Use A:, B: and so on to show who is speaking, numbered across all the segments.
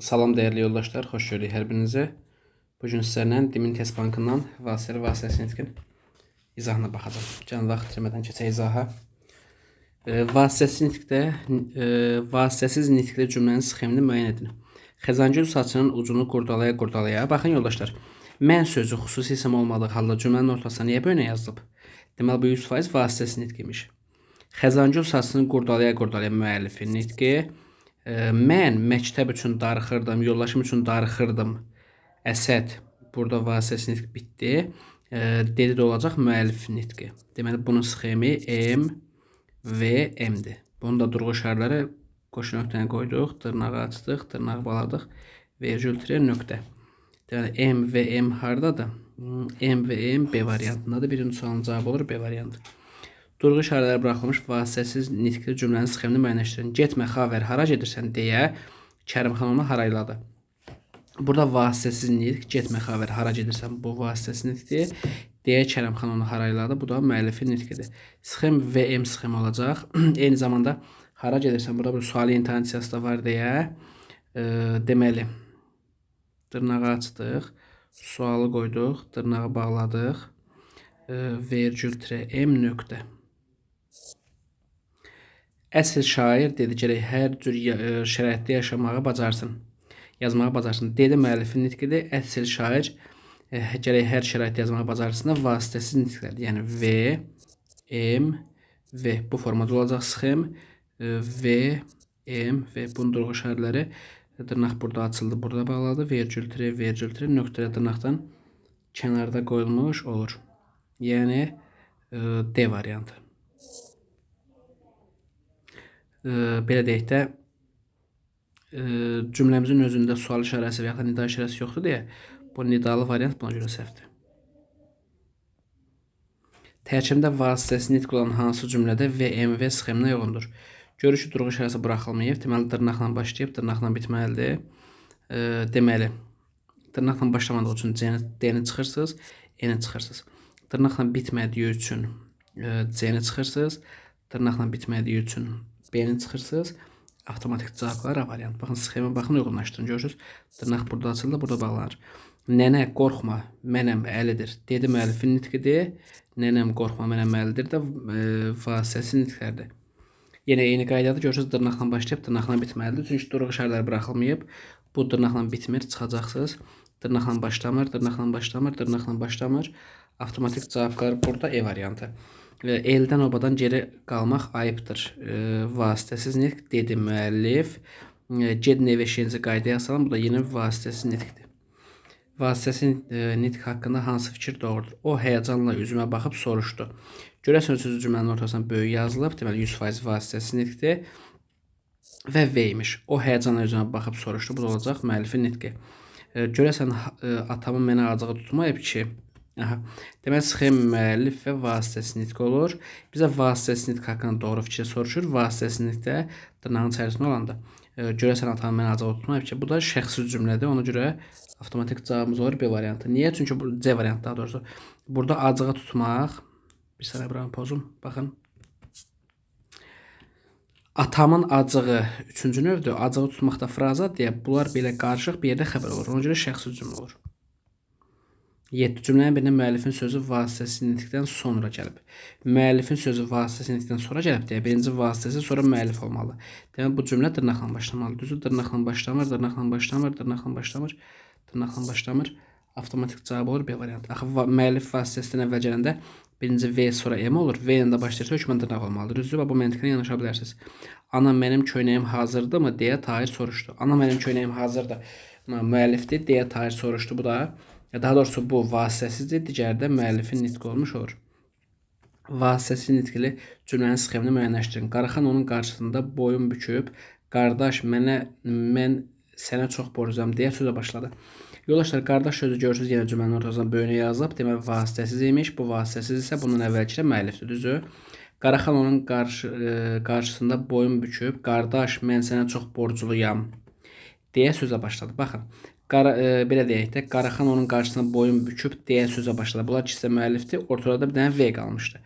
A: Salam dəyərli yoldaşlar, xoş gördük hər birinizi. Bu gün sizlərlə Dimin Test Bankından vasitəli vasitəsiz nitqin izahına baxacağam. Gəlin vaxt itirmədən keçək izaha. Vasitəsiz nitqdə vasitəsiz nitqli cümlənin sxemini müəyyən edin. Xəzangül saçının ucunu qurdalaya qurdalaya. Baxın yoldaşlar, mən sözü xüsusi isim olmadığı halda cümlənin ortasına niyə belə yazılıb? Deməli bu 100% vasitəsiz nitq imiş. Xəzangül saçını qurdalaya qurdalaya müəllifin nitqi. Mən məktəb üçün darıxırdım, yoldaşım üçün darıxırdım. Əsəd, burada vasitəsiz nitq bitdi. Dedi də olacaq müəllif nitqi. Deməli bunun sxemi M, V, M-dir. Bunun da durğu işarələri qoşu nöqtəni qoyduq, dırnağı açdıq, dırnağı bağladıq, vergül tire nöqtə. Deməli M, V, M hardadır? M, V, M B variantındadır. Birinci sualın cavabı olur B variantı. Durğu işarələri buraxılmış vasitəsiz nitqli cümlənin sxemini müəyyənləşdirin. Getmə Xavər, hara gedirsən deyə Kərimxan onu harayladı. Burada vasitəsiz nitq, getmə Xavər, hara gedirsən, bu vasitəsiz nitqdir. Deyə Kərimxan onu harayladı. Bu da müəllifin nitqidir. Sxem VM sxemi olacaq. Eyni zamanda hara gedirsən, burada bir suali intonasiyası da var deyə deməli dırnağı açdıq, sualı qoyduq, dırnağı bağladıq. Vergül tire M nöqtə. Əsl şair dedi gərək hər cür şəraitdə yaşamağı bacarsın. Yazmağı bacarsın. Dedi müəllifin nitqidir. Əsl şair gərək hər şəraitdə yazmağı bacarsın da vasitəsiz nitqlərdir. Yəni V, M, V bu formada olacaq sxem. V, M, V bunun durğu işarələri dırnaq burada açıldı, burada bağladı. Vergül tire, vergül tire nöqtə dırnaqdan kənarda qoyulmuş olur. Yəni D variantı. Belə deyək də cümləmizin özündə sual işarəsi və yaxud da nida işarəsi yoxdur deyə bu nidalı variant buna görə səhvdir. Tərkibində vasitəsiz nitq olan hansı cümlədə VMV sxeminə uyğundur? Görür ki, durğu işarəsi buraxılmayıb. Deməli, dırnaqla başlayıb, dırnaqla bitməlidir. Deməli, dırnaqla başlamadığı üçün D-ni çıxırsınız, N-ni çıxırsınız. Dırnaqla bitmədiyi üçün C-ni çıxırsınız. Dırnaqla bitmədiyi üçün B-ni çıxırsınız. Avtomatik cavablar A variant. Baxın, sxemə baxın, uyğunlaşdırın. Görürsünüz, dırnaq burada açıldı, burada bağlanır. Nənə, qorxma, mənəm Əlidir. Dedi müəllifin nitqidir. Nənəm, qorxma, mənəm Əlidir də vasitəsiz nitqlərdir. Yenə eyni qaydadır. Görürsünüz, dırnaqla başlayıb, dırnaqla bitməlidir. Çünki durğu işarələri buraxılmayıb. Bu dırnaqla bitmir, çıxacaqsınız. Dırnaqla başlamır, dırnaqla başlamır, dırnaqla başlamır. Avtomatik cavablar burada E variantı. Eldən obadan geri qalmaq ayıbdır. Vasitəsiz nitq dedi müəllif. Gedin ev eşiyinizi qaydaya salın. Bu da yenə vasitəsiz nitqdir. Vasitəsiz nitq haqqında hansı fikir doğrudur? O həyəcanla üzümə baxıb soruşdu. Görəsən sözü cümlənin ortasına böyük yazılıb. Deməli 100% vasitəsiz nitqdir. Və V imiş. O həyəcanla üzümə baxıb soruşdu. Bu da olacaq müəllifin nitqi. Görəsən atamın mənə acığı tutmayıb ki? Aha. Deməli, sxem müəllif və vasitəsiz nitq olur. Bizə vasitəsiz nitq haqqında doğru fikri soruşur. Vasitəsiz nitqdə dırnağın içərisində olanda. Görəsən atamın mənə acığı tutmayıb ki? Bu da şəxsi cümlədir. Ona görə avtomatik cavabımız olur B variantı. Niyə? Çünki bu C variantı daha doğrusu. Burada acığı tutmaq. Bir saniyə buranı pozum. Baxın. Atamın acığı üçüncü növdür. Acığı tutmaq da fraza deyə bunlar belə qarışıq bir yerdə xəbər olur. Ona görə şəxsi cümlə olur. 7. Cümlənin birində müəllifin sözü vasitəsiz nitqdən sonra gəlib. Müəllifin sözü vasitəsiz nitqdən sonra gəlib deyə birinci vasitəsi, sonra müəllif olmalı. Deməli bu cümlə dırnaqla başlamalı. Düzü dırnaqla başlamır, dırnaqla başlamır, dırnaqla başlamır, dırnaqla başlamır. Avtomatik cavab olur B variantı. Axı müəllif vasitəsindən əvvəl gələndə birinci V sonra M olur. V ilə də başlayırsa hökmən dırnaq olmalıdır. Düzdür? Bu məntiqlə yanaşa bilərsiniz. Ana mənim köynəyim hazırdırmı deyə Tahir soruşdu. Ana mənim köynəyim hazırdır. Müəllifdir deyə Tahir soruşdu. Bu da daha doğrusu bu vasitəsizdir. Digəri də müəllifin nitqi olmuş olur. Vasitəsiz nitqli cümlənin sxemini müəyyənləşdirin. Qaraxan onun qarşısında boyun büküb, qardaş mən sənə çox borcluyam deyə sözə başladı. Yoldaşlar, qardaş sözü görürsünüz yenə cümlənin ortasına böyünə yazılıb. Deməli vasitəsiz imiş. Bu vasitəsiz isə bundan əvvəlki də müəllifdir, düzdür? Qaraxan onun qarşısında boyun büküb, qardaş mən sənə çox borcluyam deyə sözə başladı. Baxın, belə deyək də, Qaraxan onun qarşısına boyun büküb deyə sözə başladı. Bunlar ikisi də müəllifdir. Ortada da bir dənə V qalmışdı.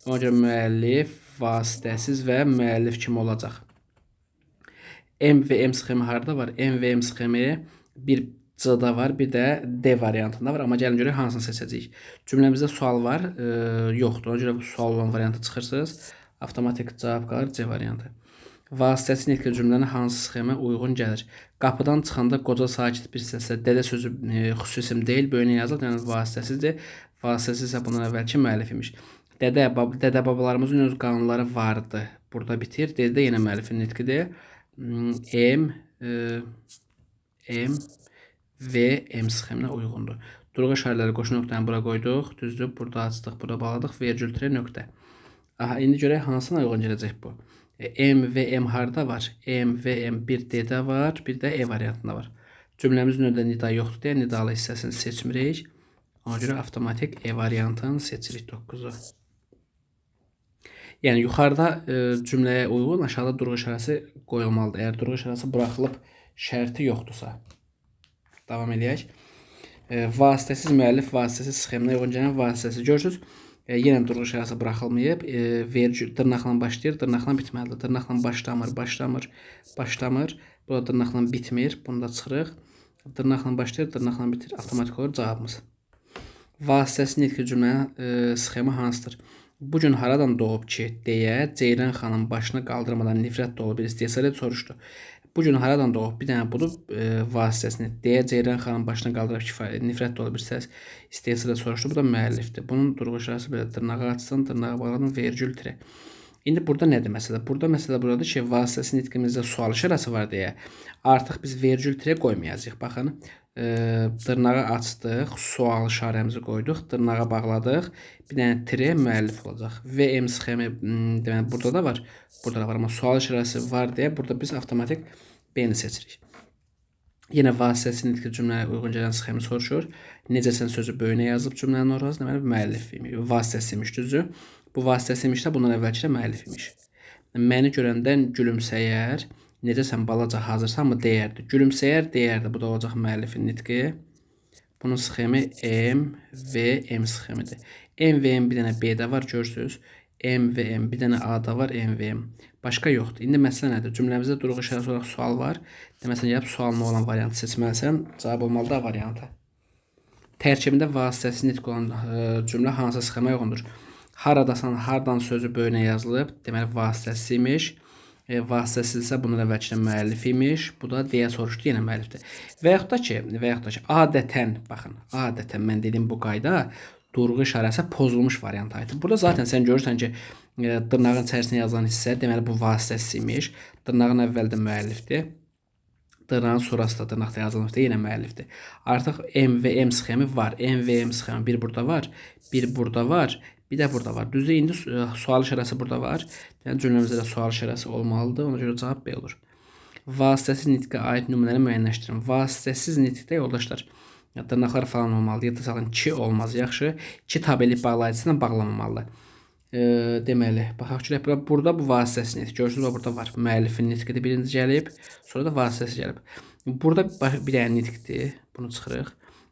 A: Ona görə müəllif, vasitəsiz və müəllif kimi olacaq. M və M sxemi harda var? M və M sxemi bir C-da var, bir də D variantında var. Amma gəlin görək hansını seçəcəyik. Cümləmizdə sual var, yoxdur. Ona görə bu sual olan variantı çıxırsınız. Avtomatik cavab qalır C variantı. Vasitəçi nitqli cümlənin hansı sxemə uyğun gəlir? Qapıdan çıxanda qoca sakit bir səslə dədə sözü xüsusi isim deyil, böyünə yazılıb, yəni vasitəsizdir. Vasitəsiz isə bundan əvvəlki müəllif imiş. Dədə babalarımızın öz qanunları vardı. Burada bitir. D-də yenə müəllifin nitqidir. M, M, V, M sxeminə uyğundur. Durğu işarələri qoşu nöqtəni bura qoyduq. Düzdür. Burada açdıq, burada bağladıq. Vergül tire nöqtə. Aha, indi görək hansına uyğun gələcək bu. M və M harda var? M və M bir D-də var, bir də E variantında var. Cümləmizin önündə nida yoxdur deyə nidalı hissəsini seçmirik. Ona görə avtomatik E variantını seçirik 9-u. Yəni yuxarıda cümləyə uyğun, aşağıda durğu işarəsi qoyulmalıdır. Əgər durğu işarəsi buraxılıb şərti yoxdursa. Davam eləyək. Vasitəsiz müəllif vasitəsiz sxeminə uyğun gələn vasitəsiz. Görürsüz, yenə durğu işarəsi buraxılmayıb. Vergül dırnaqla başlayır, dırnaqla bitməlidir. Dırnaqla başlamır, başlamır, başlamır. Bu da dırnaqla bitmir. Bunu da çıxırıq. Dırnaqla başlayır, dırnaqla bitir. Avtomatik olur cavabımız. Vasitəsiz nitqli cümlənin sxemi hansıdır? Bu gün haradan doğub ki, deyə Ceyran xanım başını qaldırmadan nifrət dolu bir istehza ilə soruşdu. Bu gün haradan doğub? Bir dənə budur vasitəsini. Deyə Ceyran xanım başını qaldırıb kifayət nifrət dolu bir səs istehza ilə soruşdu. Bu da müəllifdir. Bunun durğu işarəsi belə dırnağa açsın, dırnağa bağladın, vergül tire. İndi burada nədir məsələ? Burada məsələ buradadır ki, vasitəsiz nitqimizdə sual işarəsi var deyə artıq biz vergül tire qoymayacağıq. Baxın, dırnağı açdıq, sual işarəmizi qoyduq, dırnağa bağladıq. Bir dənə tire müəllif olacaq. VM sxemi deməli burada da var, burada da var, amma sual işarəsi var deyə burada biz avtomatik B-ni seçirik. Yenə vasitəsiz nitqli cümləyə uyğun gələn sxemi soruşur. Necəsən sözü böyünə yazılıb cümlənin orası, deməli müəllif imiş, vasitəsi imiş, düzdür? Bu vasitəsi imiş də bundan əvvəlki də müəllif imiş. Məni görəndən gülümsəyər, necəsən balaca hazırsanmı deyərdi. Gülümsəyər deyərdi. Bu da olacaq müəllifin nitqi. Bunun sxemi M, V, M sxemidir. M, V, M bir dənə B-də var, görürsünüz. M, V, M bir dənə A-da var, M, V, M. Başqa yoxdur. İndi məsələ nədir? Cümləmizdə durğu işarəsi olaraq sual var. Deməli, sən gəlib sualına olan variantı seçməlisən. Cavab olmalıdır A variantı. Tərkibində vasitəsiz nitq olan cümlə hansı sxemə uyğundur? Haradasan, hardan sözü böyünə yazılıb. Deməli, vasitəsiz imiş. Vasitəsiz isə bundan əvvəlki də müəllif imiş. Bu da deyə soruşdu, yenə müəllifdir. Və yaxud da ki, adətən, baxın, adətən mən dediyim bu qayda durğu işarəsi pozulmuş varianta aiddir. Burada zaten sən görürsən ki, dırnağın içərisinə yazılan hissə, deməli bu vasitəsiz imiş. Dırnağın əvvəli də müəllifdir. Dırnağın sonrası da dırnaqda yazılmışdır, yenə müəllifdir. Artıq M və M sxemi var. M və M sxemi bir burada var, bir burada var, bir də burada var. Düzdür, indi sual işarəsi burada var. Yəni cümləmizdə də sual işarəsi olmalıdır. Ona görə cavab B olur. Vasitəsiz nitqə aid nümunəni müəyyənləşdirin. Vasitəsiz nitqdə yoldaşlar, dırnaqlar falan olmalıdır. Yadda saxlayın, ki olmaz. Yaxşı, ki tabellik bağlayıcısına bağlanmamalıdır. Deməli, baxaq görək, burada bu vasitəsiz nitq. Görürsünüz, burada var. Müəllifin nitqidir birinci gəlib, sonra da vasitəsiz gəlib. Burada bir dənə nitqdir. Bunu çıxırıq.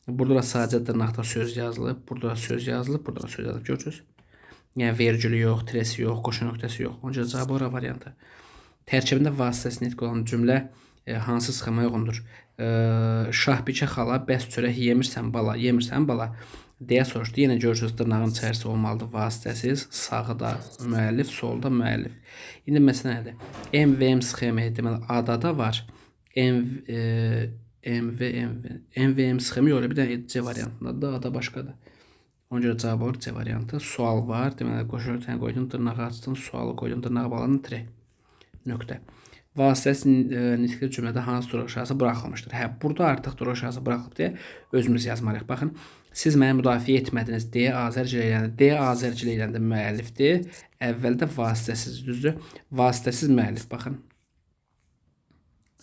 A: Burada da sadəcə dırnaqda söz yazılıb, burada da söz yazılıb, burada da söz yazılıb. Görürsünüz? Yəni vergülü yox, tiresi yox, qoşu nöqtəsi yox. Ona görə cavab ora variantı. Tərkibində vasitəsiz nitq olan cümlə hansı sxemaya uyğundur? Şahbikə xala, bəs çörək yemirsən bala, yemirsən bala deyə soruşdu. Yenə görürsünüz, dırnağın içərisi olmalıdır vasitəsiz. Sağda müəllif, solda müəllif. İndi məsələ nədir? M və M sxemi deməli A-da da var. M M V M V M V M sxemi yox, bir dənə C variantındadır, A-da başqadır. Ona görə cavab olur C variantı. Sual var. Deməli qoşu nöqtəni qoydun, dırnağı açdın, sualı qoydun, dırnağı bağladın, tire. Nöqtə. Vasitəsiz nitqli cümlədə hansı durğu işarəsi buraxılmışdır? Hə, burada artıq durğu işarəsi buraxılıb deyə özümüz yazmalıyıq. Baxın, siz məni müdafiə etmədiniz deyə Azər Ceylanı, deyə Azər Ceylanı müəllifdir. Əvvəldə vasitəsiz, düzdür? Vasitəsiz müəllif, baxın.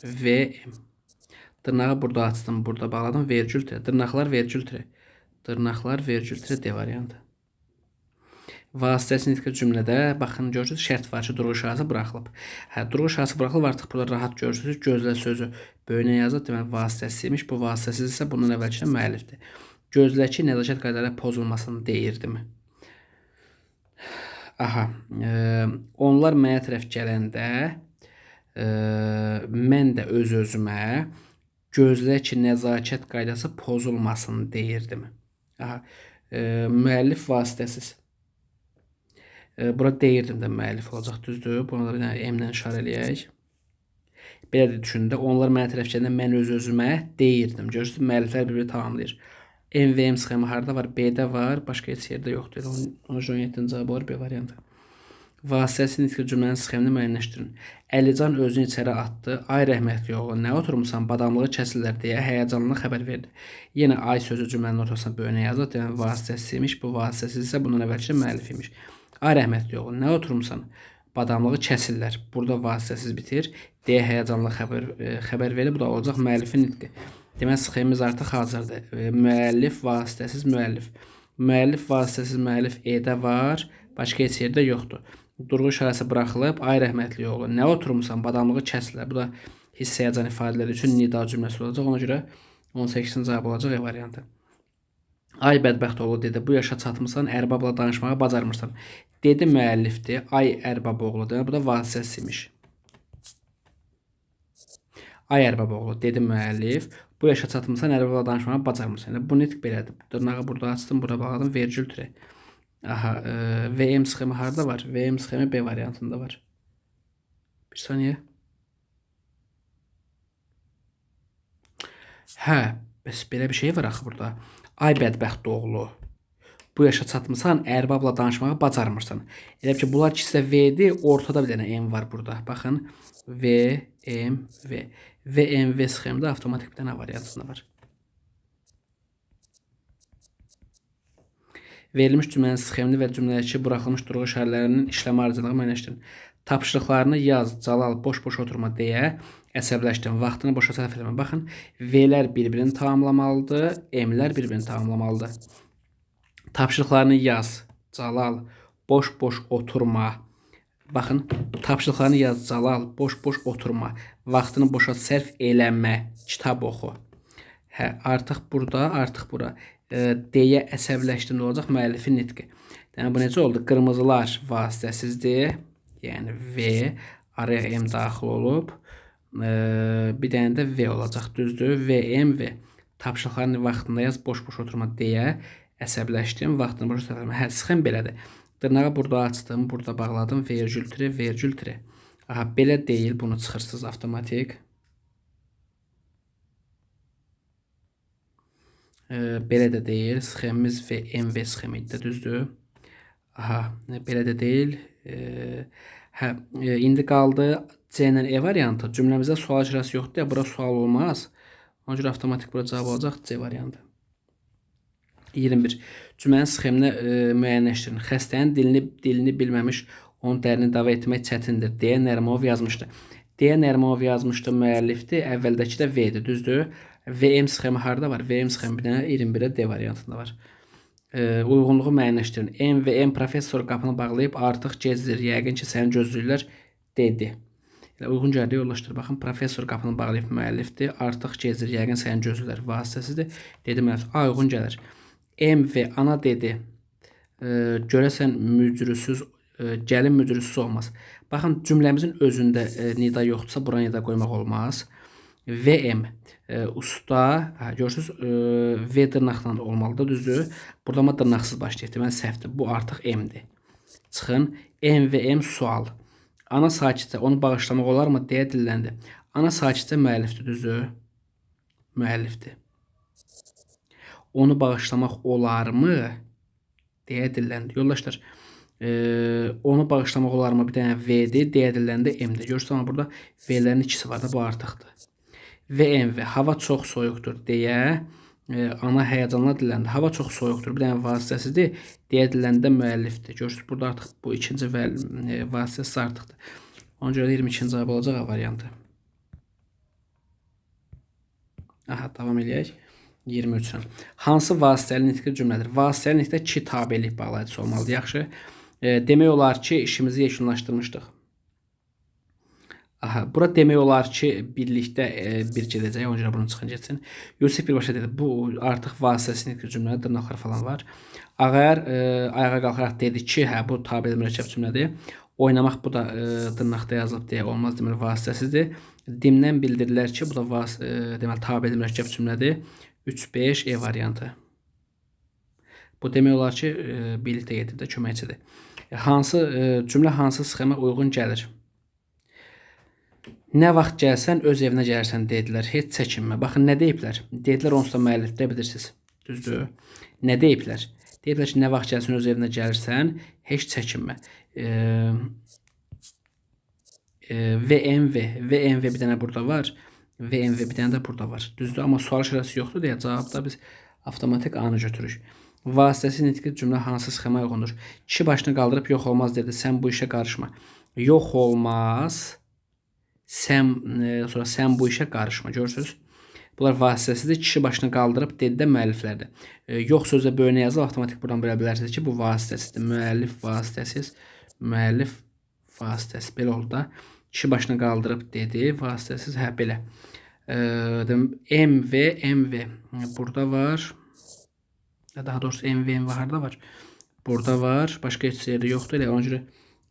A: V M. Dırnağı burada açdım, burada bağladım. Vergül tire. Dırnaqlar vergül tire. Dırnaqlar vergül tire D variantı. Vasitəsiz nitqli cümlədə baxın görürsünüz, şərt var ki, durğu işarəsi buraxılıb. Hə, durğu işarəsi buraxılıb, artıq burada rahat görürsünüz. Gözlə sözü böyünə yazılıb, deməli vasitəsiz imiş. Bu vasitəsiz isə bundan əvvəlki də müəllifdir. Gözlə ki, nəzakət qaydaları pozulmasını deyirdim. Aha, onlar mənə tərəf gələndə Mən də öz-özümə gözlə ki, nəzakət qaydası pozulmasın deyirdim. Aha, müəllif vasitəsiz. Bura deyirdim də müəllif olacaq, düzdür? Buna da bir dənə M-lə işarə eləyək. Belə də düşünün də, onlar mənə tərəf gələndə mən öz-özümə deyirdim. Görürsünüz, müəlliflər bir-birini tamamlayır. M və M sxemi harda var? B-də var, başqa heç yerdə yoxdur. Ona görə 17-ci cavabı var, B variantı. Vasitəsiz nitqli cümlənin sxemini müəyyənləşdirin. Əlican özünü içəri atdı. Ay rəhmətli oğlu, nə oturmusan, badamlığı kəsirlər deyə həyəcanlı xəbər verdi. Yenə ay sözü cümlənin ortasına böyünə yazır. Demək, vasitəsiz imiş. Bu vasitəsiz isə bundan əvvəlki müəllif imiş. Ay rəhmətli oğlu, nə oturmusan, badamlığı kəsirlər. Burada vasitəsiz bitir. Deyə həyəcanlı xəbər verir. Bu da olacaq müəllifin nitqi. Demək, sxemimiz artıq hazırdır. Müəllif, vasitəsiz müəllif. Müəllif, vasitəsiz müəllif E-də var. Başqa heç yerdə yoxdur. Durğu işarəsi buraxılıb. Ay rəhmətli oğlu, nə oturmusan, badamlığı kəsirlər. Bu da hiss həyəcan ifadələri üçün nida cümləsi olacaq. Ona görə 18-ci cavab olacaq E variantı. Ay bədbəxt oğlu dedi, bu yaşa çatmısan, ərbabla danışmağı bacarmırsan. Dedi müəllifdir, ay ərbab oğlu. Demək, bu da vasitəsiz imiş. Ay ərbab oğlu dedi müəllif, bu yaşa çatmısan, ərbabla danışmağı bacarmırsan. Yəni, bu nitq belədir. Dırnağı burada açdım, burada bağladım, vergül türə. Aha, VM sxemi harda var? VM sxemi B variantında var. Bir saniyə. Hə, bəs belə bir şey var axı burada. Ay bədbəxt oğlu, bu yaşa çatmısan, ərbabla danışmağı bacarmırsan. Elə ki, bunlar ikisi də V-dir, ortada bir dənə M var burada. Baxın, V, M, V. V, M, V sxemdə avtomatik bir dənə variantında var. Verilmiş cümlənin sxemini və cümlədəki buraxılmış durğu işarələrinin işləmə ardıcıllığı müəyyənləşdirin. Tapşırıqlarını yaz, Calal, boş-boş oturma deyə əsəbləşdim. Vaxtını boşa sərf eləmə. Baxın, V-lər bir-birini tamamlamalıdır, M-lər bir-birini tamamlamalıdır. Tapşırıqlarını yaz, Calal, boş-boş oturma. Baxın, tapşırıqlarını yaz, Calal, boş-boş oturma. Vaxtını boşa sərf eləmə, kitab oxu. Hə, artıq burada, artıq bura. Deyə əsəbləşdim olacaq müəllifin nitqi. Yəni, bu necə oldu? Qırmızılar vasitəsizdir. Yəni, V, araya M daxil olub. Bir dənə də V olacaq, düzdür? V, M, V. Tapşırıqlarını vaxtında yaz, boş-boş oturma deyə əsəbləşdim. Vaxtını boşa sərf eləmə. Hə, sxem belədir. Dırnağı burada açdım, burada bağladım. Vergül tire, vergül tire. Aha, belə deyil, bunu çıxırsınız avtomatik. Belə də deyil. Sxemimiz V, M, V sxemi idi də, düzdür? Aha, belə də deyil. Hə, indi qaldı C ilə E variantı. Cümləmizdə sual işarəsi yoxdur ya, bura sual olmaz. Ona görə avtomatik bura cavab olacaq C variantı. 21. Cümlənin sxemini müəyyənləşdirin. Xəstənin dilini bilməmiş, onun dərini dava etmək çətindir deyə Nərimanov yazmışdı. Deyə Nərimanov yazmışdı müəllifdir. Əvvəldəki də V-dir, düzdür? VM sxemi harda var? VM sxemi bir dənə 21-ə D variantında var. Uyğunluğu müəyyənləşdirin. M və M professor qapını bağlayıb artıq gecdir. Yəqin ki, səni gözləyirlər dedi. Elə uyğun gəldi yollaşdır. Baxın, professor qapını bağlayıb müəllifdir. Artıq gecdir. Yəqin səni gözləyirlər vasitəsidir. Dedi müəllif. A uyğun gəlir. M və ana dedi. Görəsən mücrüsüz, gəlin mücrüsüz olmaz. Baxın, cümləmizin özündə nida yoxdursa, bura nida qoymaq olmaz. VM usta, hə, görürsünüz, V dırnaqla olmalıdır, düzdür? Burada amma dırnaqsız başlayır. Deməli, səhvdir. Bu artıq M-dir. Çıxın. M və M sual. Ana sakitcə onu bağışlamaq olarmı deyə dilləndi. Ana sakitcə müəllifdir, düzdür? Müəllifdir. Onu bağışlamaq olarmı deyə dilləndi. Yoldaşlar, onu bağışlamaq olarmı bir dənə V-dir, deyə dilləndi M-dir. Görürsünüz, amma burada V-lərin ikisi var da, bu artıqdır. VMV, hava çox soyuqdur deyə ana həyəcanla dilləndi. Hava çox soyuqdur, bir dənə vasitəsidir, deyə dilləndi də müəllifdir. Görürsünüz, burada artıq bu ikinci vasitəsi artıqdır. Ona görə də 22-ci cavab olacaq A variantı. Aha, davam eləyək. 23-dən. Hansı vasitəli nitqli cümlədir? Vasitəli nitqdə ki tabelik bağlayıcısı olmalıdır. Yaxşı. Demək olar ki, işimizi yekunlaşdırmışdıq. Aha, bura demək olar ki, birlikdə bir gedəcək. Ona görə bunu çıxın getsin. Yusif birbaşa dedi, bu artıq vasitəsi nitqli cümlədir, dırnaqlar falan var. Ağayar ayağa qalxaraq dedi ki, hə, bu tabelik mürəkkəb cümlədir. Oynamaq bu da dırnaqda yazılıb deyə olmaz, deməli vasitəsizdir. Dimdən bildirirlər ki, bu da deməli tabedir mürəkkəb cümlədir. 3, 5, E variantı. Bu demək olar ki, birlikdə gedir də, köməkçidir. Hansı cümlə hansı sxemə uyğun gəlir? Nə vaxt gəlsən, öz evinə gələrsən dedilər. Heç çəkinmə. Baxın, nə deyiblər? Dedilər, onsuz da müəllifdə bilirsiniz. Düzdür? Nə deyiblər? Deyiblər ki, nə vaxt gəlsən, öz evinə gəlirsən, heç çəkinmə. VMV. VMV bir dənə burada var. VMV bir dənə də burada var. Düzdür? Amma sual işarəsi yoxdur deyə cavabda biz avtomatik A-nı götürürük. Vasitəsiz nitqi cümlə hansı sxemaya uyğundur? Kişi başını qaldırıb yox olmaz dedi. Sən bu işə qarışma. Yox olmaz. Sən, sonra sən bu işə qarışma. Görürsünüz? Bunlar vasitəsizdir. Kişi başını qaldırıb dedi də müəlliflərdir. Yox sözlə böyünə yazılıb, avtomatik buradan bilə bilərsiniz ki, bu vasitəsizdir. Müəllif vasitəsiz, müəllif vasitəsiz. Belə oldu da. Kişi başını qaldırıb dedi, vasitəsiz, hə belə. M, V, M, V. Burada var. Daha doğrusu M, V, M, V harda var? Burada var. Başqa heç yerdə yoxdur. Elə ona görə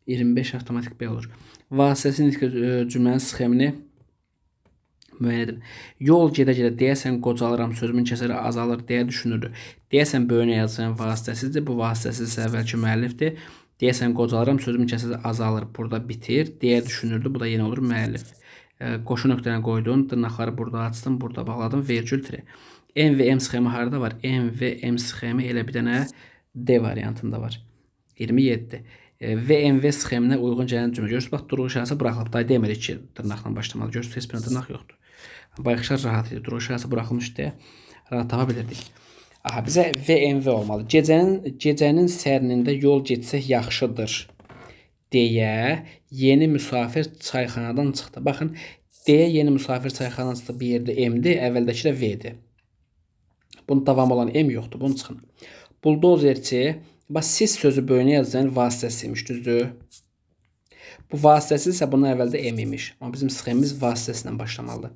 A: 25 avtomatik B olur. Vasitəsiz nitqi cümlənin sxemini müəyyən edin. Yol gedə-gedə deyəsən qocalıram, sözümün kəsəri azalır deyə düşünürdü. Deyəsən böyünə yazılan vasitəsizdir. Bu vasitəsizsə əvvəlki müəllifdir. Deyəsən qocalıram, sözümün kəsəri azalır. Burada bitir. Deyə düşünürdü. Bu da yenə olur müəllif. Qoşu nöqtəni qoydun, dırnaqları burada açdın, burada bağladın. Vergül tire. M və M sxemi harada var? M və M sxemi elə bir dənə D variantında var. 27. VMV sxeminə uyğun gələn cümlə. Görürsünüz, bax, durğu işarəsi buraxılıb. Day demədik ki, dırnaqla başlamalı. Görürsünüz, heç bir dırnaq yoxdur. Bayaqlar rahat idi. Durğu işarəsi buraxılmış deyə rahat tapa bilirdik. Aha, bizə VMV olmalı. Gecənin sərinində yol getsək yaxşıdır deyə yeni müsafir çayxanadan çıxdı. Baxın, deyə yeni müsafir çayxanadan çıxdı bir yerdə M-dir, əvvəldəki də V-dir. Bunun davam olan M yoxdur, bunu çıxın. Buldozerçi, bax, siz sözü böyünə yazılan vasitəsiymiş, düzdür? Bu vasitəsiz isə bunun əvvəldə M imiş. Amma bizim sxemimiz vasitəsilə başlamalıdır.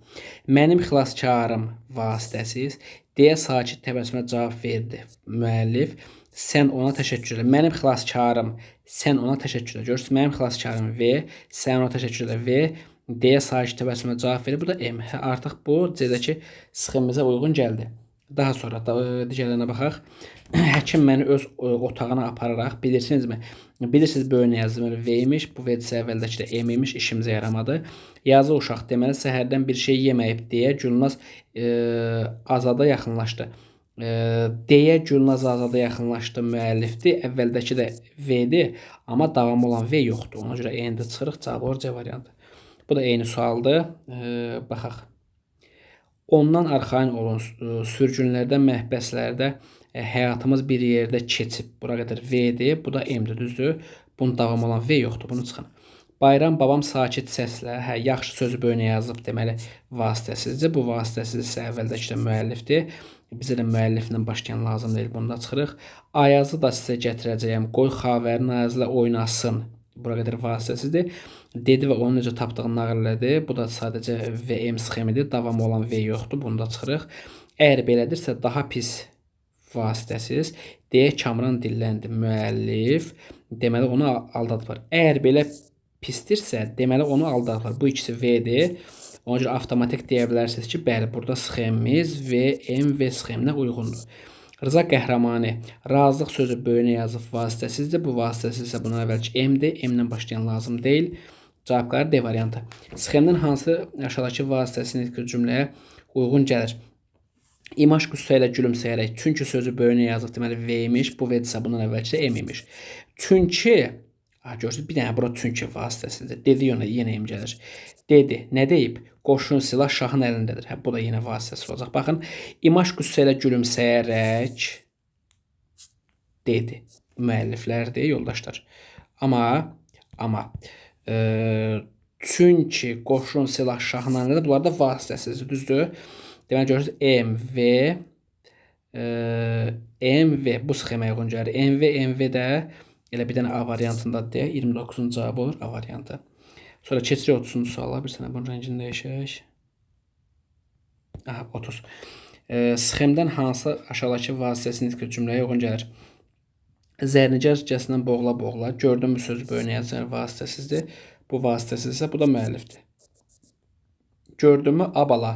A: Mənim xilaskarım vasitəsiz deyə sakit təbəssümlə cavab verdi müəllif. Sən ona təşəkkür elə. Mənim xilaskarım, sən ona təşəkkür elə. Görürsünüz, mənim xilaskarım V, sən ona təşəkkür elə V deyə sakit təbəssümlə cavab verir. Bu da M. Hə, artıq bu C-dəki sxemimizə uyğun gəldi. Daha sonra digərlərinə baxaq. Həkim məni öz otağına apararaq, bilirsinizmi? Bilirsiniz, böyünə yazdım, V imiş. Bu V isə əvvəldəki də M imiş, işimizə yaramadı. Yazıq uşaq, deməli səhərdən bir şey yeməyib deyə Gülnaz Azada yaxınlaşdı. Deyə Gülnaz Azada yaxınlaşdı müəllifdir. Əvvəldəki də V-dir, amma davamı olan V yoxdur. Ona görə E-ni çıxırıq, cavab olur C variantı. Bu da eyni sualdır. Baxaq. Ondan arxayın olun. Sürgünlərdə, məhbəslərdə həyatımız bir yerdə keçib. Bura qədər V-dir, bu da M-dir, düzdür? Bunun davamı olan V yoxdur, bunu çıxın. Bayram babam sakit səslə, hə, yaxşı sözü böyünə yazıb, deməli, vasitəsizdir. Bu vasitəsiz isə əvvəldəki də müəllifdir. Bizə də müəlliflə başlayan lazım deyil, bunu da çıxırıq. Ayazı da sizə gətirəcəyəm, qoy Xavərin Ayazla oynasın. Bura qədər vasitəsizdir. Dedi və onu necə tapdığını nağıl elədi. Bu da sadəcə VM sxemidir. Davamı olan V yoxdur. Bunu da çıxırıq. Əgər belədirsə, daha pis vasitəsiz deyə Kamran dilləndi. Müəllif, deməli onu aldadıblar. Əgər belə pisdirsə, deməli onu aldadıblar. Bu ikisi V-dir. Ona görə avtomatik deyə bilərsiniz ki, bəli, burada sxemimiz V, M, V sxeminə uyğundur. Rıza Qəhrəmani razılıq sözü böyünə yazıb vasitəsizdir. Bu vasitəsizsə bundan əvvəlki M-dir. M-lə başlayan lazım deyil. Cavabları D variantı. Sxemdən hansı aşağıdakı vasitəsiz nitqi cümləyə uyğun gəlir? İmaş qüssə ilə gülümsəyərək, çünki sözü böyünə yazıb, deməli V imiş. Bu V isə bundan əvvəlki də M imiş. Çünki, görürsünüz, bir dənə bura çünki vasitəsidir. Dedi ona yenə M gəlir. Dedi, nə deyib? Qoşun silah şahın əlindədir. Hə, bu da yenə vasitəsi olacaq. Baxın, İmaş qüssə ilə gülümsəyərək dedi. Müəlliflərdir, yoldaşlar. Amma çünki qoşun silah şahın əlindədir, bunlar da vasitəsizdir, düzdür? Deməli, görürsünüz, M, V, M, V bu sxemaya uyğun gəlir. M, V, M, V də elə bir dənə A variantındadır deyə 29-un cavabı olur A variantı. Sonra keçirik 30-cu suala. Bir sənə bunun rəngini dəyişək. Aha, 30. Sxemdən hansı aşağıdakı vasitəsiz nitqi cümləyə uyğun gəlir? Zərnicərcəsinə boğula-boğula. Gördüm bu sözü böyünə yazır, vasitəsizdir. Bu vasitəsizsə, bu da müəllifdir. Gördümü abala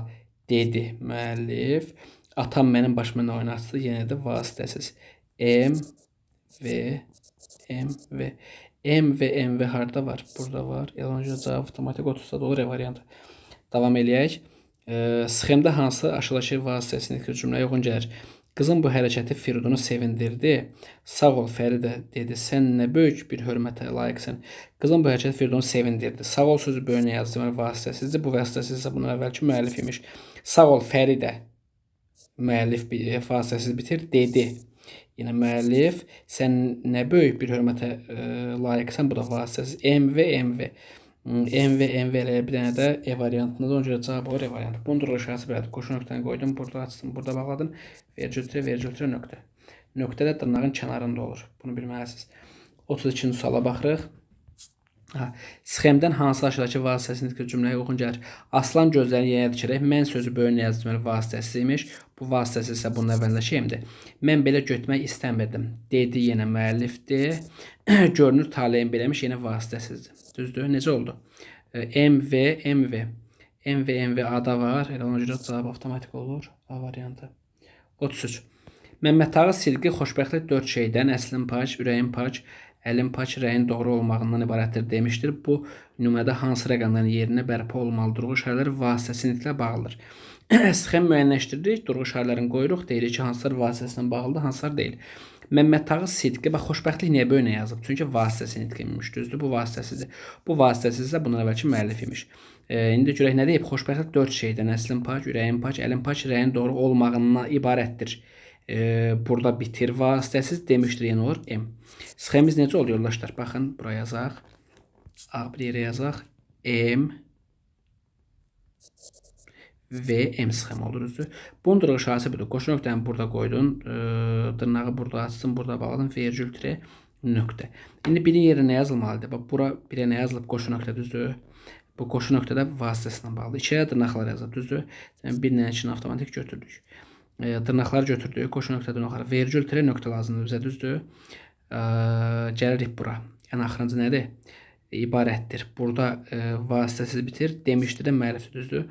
A: dedi müəllif. Atam mənim başıma nə oynatdı? Yenə də vasitəsiz. M, V, M, V. M və M, V harda var? Burada var. Elə ona görə cavab avtomatik 30-da olur E variantı. Davam eləyək. Sxemdə hansı aşağıdakı vasitəsinin cümləyə uyğun gəlir? Qızın bu hərəkəti Firidunu sevindirdi. Sağ ol Fəridə dedi. Sən nə böyük bir hörmətə layiqsən. Qızın bu hərəkəti Firidunu sevindirdi. Sağ ol sözü böyünə yazdı. Deməli vasitəsizdir. Bu vasitəsizsə bundan əvvəlki müəllif imiş. Sağ ol Fəridə. Müəllif vasitəsiz bitir. Dedi. Yenə müəllif. Sən nə böyük bir hörmətə layiqsən. Bu da vasitəsiz. M V M V. M V M V elə bir dənə də E variantında da ona görə cavab olur E variantı. Bunun durğu işarəsi belədir. Qoşu nöqtəni qoydum, burada açdım, burada bağladım. Vergül tire, vergül tire, nöqtə. Nöqtə də dırnağın kənarında olur. Bunu bilməlisiniz. 32-ci suala baxırıq. Sxemdən hansı aşağıdakı vasitəsinin cümləyə uyğun gəlir? Aslan gözlərini yerə dikərək mən sözü böyünə yazdı, deməli vasitəsiz imiş. Bu vasitəsiz isə bunun əvvəlində şeyimdir. Mən belə götürmək istəmirdim. Dedi yenə müəllifdir. Görünür taleyim beləmiş, yenə vasitəsizdir. Düzdür? Necə oldu? M, V, M, V. M, V, M, V A-da var. Elə ona görə cavab avtomatik olur. A variantı. 33. Məmməd Tağı Sidqi xoşbəxtlik 4 şeydən, əslin pak, ürəyin pak, əlin pak, rəyin doğru olmağından ibarətdir demişdir. Bu nümunədə hansı rəqəmlərin yerinə bərpa olmalı durğu işarələri vasitəsi nitqlə bağlıdır? Sxem müəyyənləşdiririk, durğu işarələrini qoyuruq, deyirik ki, hansılar vasitəsilə bağlıdır, hansılar deyil. Məmməd Tağı Sidqi, bax, xoşbəxtlik niyə böyünə yazıb? Çünki vasitəsi nitq imiş, düzdür? Bu vasitəsizdir. Bu vasitəsizsə bundan əvvəlki müəllif imiş. İndi görək nə deyib? Xoşbəxtlik 4 şeydən, əslin pak, ürəyin pak, əlin pak, rəyin doğru olmağından ibarətdir. Burada bitir vasitəsiz demişdir, yenə olur M. Sxemimiz necə olur yoldaşlar? Baxın, bura yazaq. A bir yerə yazaq. M, V, M sxemi olur, düzdür. Bunun durğu işarəsi budur. Qoşu nöqtəni burada qoydun, dırnağı burada açsın, burada bağladın, vergül tire, nöqtə. İndi birin yerinə nə yazılmalıdır? Bax, bura birə nə yazılıb? Qoşu nöqtə, düzdür. Bu qoşu nöqtədə vasitəsilə bağlıdır. İkiyə dırnaqlar yazılıb, düzdür. Yəni, bir nə üçün avtomatik götürdük. Dırnaqları götürdük, qoşu nöqtə, dırnaqları. Vergül tire nöqtə lazımdır bizə, düzdür. Gəlirik bura. Ən axırıncı nədir? İbarətdir. Burada vasitəsiz bitir. Demişdir də müəllifdir, düzdür.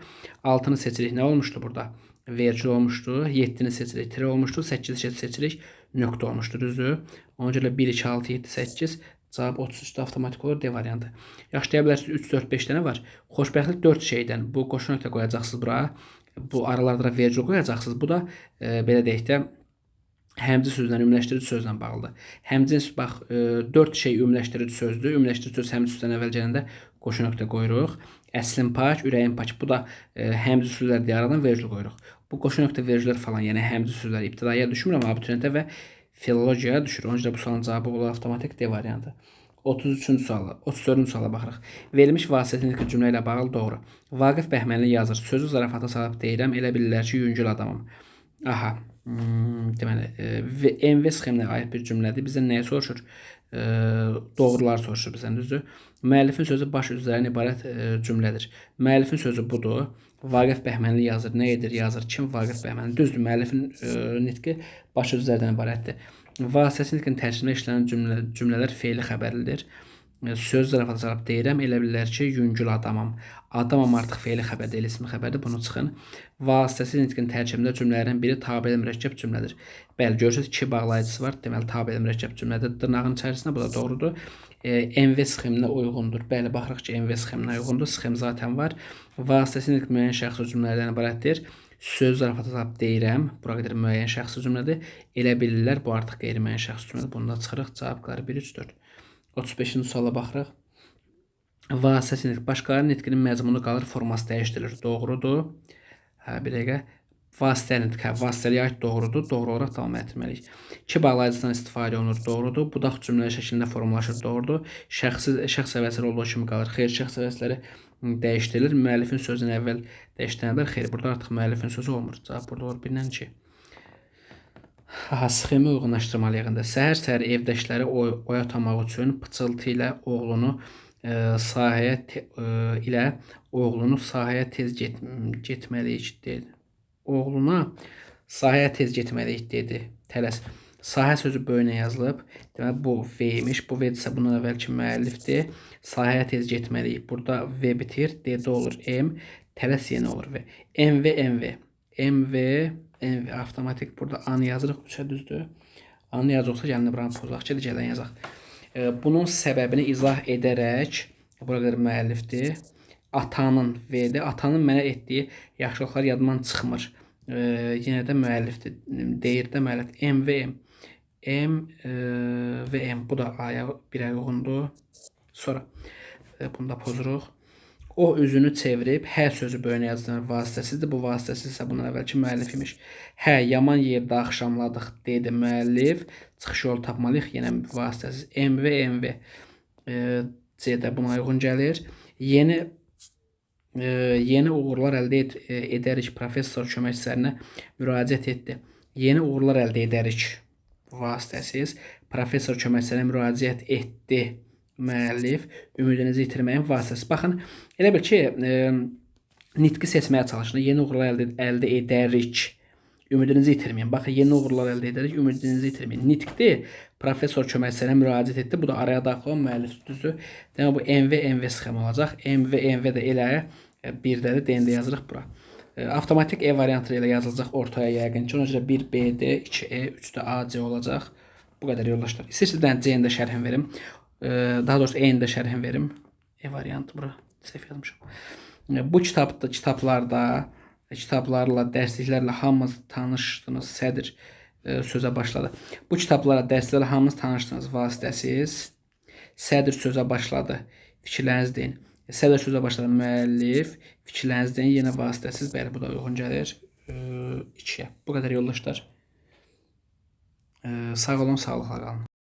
A: 6-nı seçirik. Nə olmuşdu burada? Vergül olmuşdu. 7-ni seçirik. Tire olmuşdu. 8-i seçirik. Nöqtə olmuşdu, düzdür. Ona görə 1, 2, 6, 7, 8 cavab 33-də avtomatik olur. D variantı. Yaxşı, deyə bilərsiniz 3, 4, 5 dənə var. Xoşbəxtlik 4 şeydən. Bu qoşu nöqtə qoyacaqsınız bura. Bu aralarda da vergül qoyacaqsınız. Bu da belə deyək də həmci sözlə, ümumiləşdirici sözlə bağlıdır. Həmcins, bax, 4 şey ümumiləşdirici sözdür. Ümumiləşdirici söz həmci sözdən əvvəl gələndə qoşu nöqtə qoyuruq. Əslin pak, ürəyin pak. Bu da həmci sözlər deyə aradan vergül qoyuruq. Bu qoşu nöqtə vergüllər falan, yəni həmci sözlər ibtidaiyə düşmür, amma abituriyentə və filologiyaya düşür. Ona görə bu sualın cavabı olur avtomatik D variantı. 33-cü suala, 34-cü suala baxırıq. Verilmiş vasitənin cümlə ilə bağlı doğru. Vaqif Bəhmənli yazır. Sözü zarafata salıb deyirəm, elə bilirlər ki, yüngül adamam. Aha. Deməli, MV sxeminə aid bir cümlədir. Bizdən nəyi soruşur? Doğrular soruşur bizdən, düzdür? Müəllifin sözü baş üzvlərindən ibarət cümlədir. Müəllifin sözü budur. Vaqif Bəhmənli yazır. Nə edir? Yazır. Kim? Vaqif Bəhmənli. Düzdür, müəllifin nitqi baş üzvlərdən ibarətdir. Vasitəsi nitqin tərkibində işlənən cümlələr feili xəbərlidir. Söz zarafata salıb deyirəm, elə bilirlər ki, yüngül adamam. Adamam artıq feili xəbər deyil, ismi xəbərdir. Bunu çıxın. Vasitəsi nitqin tərkibində cümlələrin biri tabelə mürəkkəb cümlədir. Bəli, görürsünüz, 2 bağlayıcısı var. Deməli, tabelə mürəkkəb cümlədir. Dırnağın içərisində bu da doğrudur. MV sxeminə uyğundur. Bəli, baxırıq ki, MV sxeminə uyğundur. Sxem zaten var. Vasitəsi nitq müəyyən şəxsi cümlələrdən ibarətdir. Söz zarafata salıb deyirəm. Bura qədər müəyyən şəxsi cümlədir. Elə bilirlər, bu artıq qeyri-müəyyən şəxsi cümlədir. Bunu da çıxırıq. Cavabları 1, 3, 4. 35-ci suala baxırıq. Vasitəsi nitq. Başqalarının nitqinin məzmunu qalır, forması dəyişdirilir. Doğrudur. Hə, bir dəqiqə. Vasitəli nitq. Hə, vasitəliyə aid doğrudur. Doğru olaraq davam etməliyik. 2 bağlayıcıdan istifadə olunur. Doğrudur. Budaq cümlə şəklində formalaşır. Doğrudur. Şəxs əvəzləri olduğu kimi qalır. Xeyr, şəxs əvəzləri dəyişdirilir. Müəllifin sözünü əvvəl dəyişdirənlər. Xeyr, burada artıq müəllifin sözü olmur. Cavab burada olur 1-lə 2. Aha, sxemi uyğunlaşdırmalıyıq indi. Səhər-səhər evdəkiləri oyatmaq üçün pıçıltı ilə oğlunu sahəyə tez getməliyik dedi. Oğluna sahəyə tez getməliyik dedi. Tələs. Sahə sözü böyünə yazılıb. Deməli bu V imiş. Bu V isə bundan əvvəlki müəllifdir. Sahəyə tez getməliyik. Burada V bitir. D-də olur M. Tələs yenə olur V. M V M V. M V M V. Avtomatik burada A-nı yazırıq. 3-ə düzdür. A-nı yazıqsa gəlin buranı pozaq ki, gələn yazaq. Bunun səbəbini izah edərək bura qədər müəllifdir. Atanın V-dir. Atanın mənə etdiyi yaxşılıqlar yadımdan çıxmır. Yenə də müəllifdir. Deyir də müəllif. M V M. M və M. Bu da A-ya 1-ə uyğundur. Sonra bunu da pozuruq. O üzünü çevirib hə sözü böyünə yazılır vasitəsizdir. Bu vasitəsiz isə bundan əvvəlki müəllif imiş. Hə, yaman yerdə axşamladıq dedi müəllif. Çıxış yolu tapmalıyıq. Yenə vasitəsiz. M və M V. C də buna uyğun gəlir. Yeni uğurlar əldə edərik. Professor köməkçilərinə müraciət etdi. Yeni uğurlar əldə edərik vasitəsiz. Professor köməkçilərinə müraciət etdi müəllif. Ümidinizi itirməyin vasitəsiz. Baxın, elə bil ki, nitqi seçməyə çalışın. Yeni uğurlar əldə edərik. Ümidinizi itirməyin. Baxın, yeni uğurlar əldə edərik. Ümidinizi itirməyin. Nitqdir. Professor köməkçilərinə müraciət etdi. Bu da araya daxil olan müəllif, düzdür. Demək bu MV MV sxemi olacaq. MV MV də elə 1-dədir. D-ni də yazırıq bura. Avtomatik E variantı ilə yazılacaq ortaya yəqin ki. Ona görə 1 B-D, 2 E, 3 də A, C olacaq. Bu qədər yoldaşlar. İstəyirsiniz bir dənə C-ni də şərhini verim. Daha doğrusu E-ni də şərhini verim. E variantı bura səhv yazmışam. Bu kitabda, kitablarda, kitablarla, dərsliklərlə hamınız tanışsınız. Sədr sözə başladı. Bu kitablara, dərslərlə hamınız tanışsınız vasitəsiz. Sədr sözə başladı. Fikirlərinizi deyin. Sədr sözə başladı müəllif. Fikirlərinizi deyin. Yenə vasitəsiz. Bəli, bu da uyğun gəlir. 2-yə. Bu qədər yoldaşlar. Sağ olun, sağlıqla qalın.